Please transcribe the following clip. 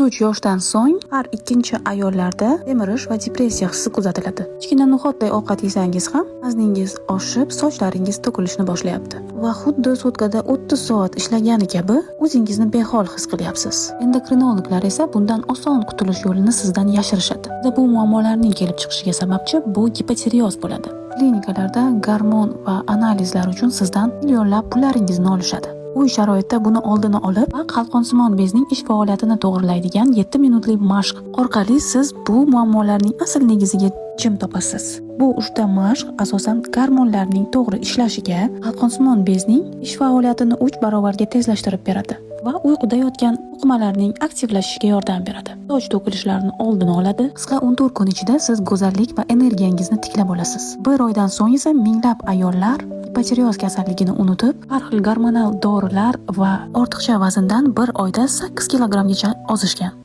33 yoshdan so'ng har ikkinchi ayollarda emirish va depressiya hissi kuzatiladi. Kichkina no'xatday ovqat yesangiz ham vazningiz oshib, sochlaringiz to'kilishni boshlayapti. Va xuddi sutkada 30 soat ishlagani kabi o'zingizni behol his qilyapsiz. Endokrinologlar esa bundan oson qutulish yo'lini sizdan yashirishadi. Va bu muammolarning kelib chiqishiga sababchi bu gipotireoz bo'ladi. Klinikalarda gormon va analizlar uchun sizdan millionlab pullaringizni olishadi. Uy sharoitida buni oldini olib va qalqonsimon bezning ish faoliyatini to'g'rilaydigan 7 minutlik mashq orqali siz bu muammolarning asl negiziga yechim topasiz. Bu uchta mashq asosan gormonlarning to'g'ri ishlashiga, qalqonsimon bezning ish faoliyatini 3 barobarga tezlashtirib beradi va uyquda yotgan to'qimalarning aktivlashishiga yordam beradi. Soch to'kilishlarini oldini oladi. Qisqa 14 kun ichida siz go'zallik va energiyangizni tiklab olasiz. Bir oydan so'ng esa minglab ayollar gipotireoz kasalligini unutib, har xil gormonal dorilar va ortiqcha vazndan bir oyda 8 kilogrammgacha ozishgan.